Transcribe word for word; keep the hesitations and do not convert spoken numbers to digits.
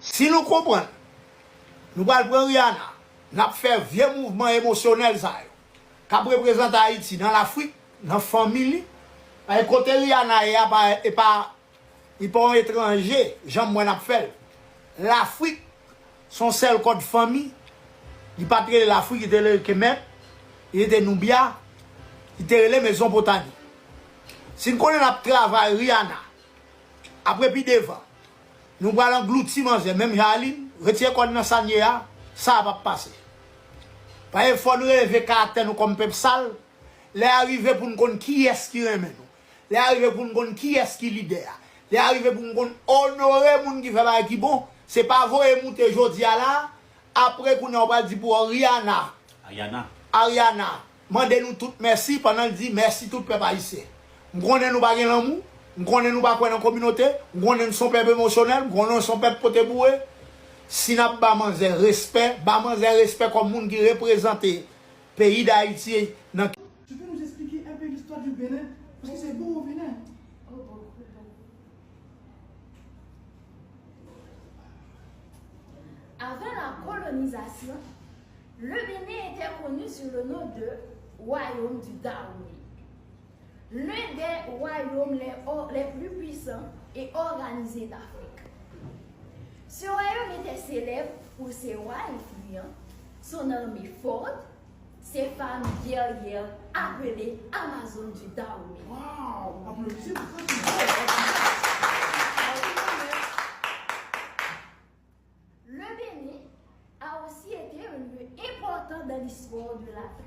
Si nou konprann, nou pral pran Rihanna, n ap fè vye mouvman emosyonèl sa yo, k ap reprezante Ayiti nan Lafrik, nan fanmi li. Paske kote Rihanna ye a pa, e pa, li pa yon etranje, jan m wè n ap fè l. Lafrik, se yon sèl kòd fanmi. Li pa t rele Lafrik, li te rele Kemet, li te Nubya, li te rele Mezopotamye. Si n konnen n ap travay Rihanna, apre pi devan, nou pral anglouti manzè, menm jan Aline, retire kò n nan sa n ye a, sa a p ap pase. Paske fò nou elve karaktè nou kòm pèp sal, lè a rive pou n konn kiyès ki renmen nou. Lè a rive pou n konn kiyès ki lidè a. Lè a rive pou n konn onore moun ki fè bagay ki bon. Se pa voye moute jodi a la, apre kounye a w pral di pou Rihanna. Ariana. Ariana, mande nou tout mèsi pandan l di mèsi tout pèp ayisyen. M konnen nou pa gen lanmou, m konnen nou pa kwè nan kominote, m konnen n se yon pèp emosyonèl, m konnen n se yon pèp pote boure. Si n ap ba manzè respè, ba manzè respè kòm moun ki reprezante peyi Dayiti nan Tu peux nous expliquer un peu l'histoire du Bénin? Parce que c'est beau au Bénin. Avant la colonisation, le Bénin était connu sous le nom de Royaume du Dahomey, l'un des royaumes les, les plus puissants et organisés d'Afrique. Ce royaume était célèbre pour ses rois influents, son armée forte, ses femmes guerrières appelées Amazones du Dahomey. Wow! Applaudissez pour ça, c'est beau. Le Bénin a aussi été un lieu important dans l'histoire de l'Afrique.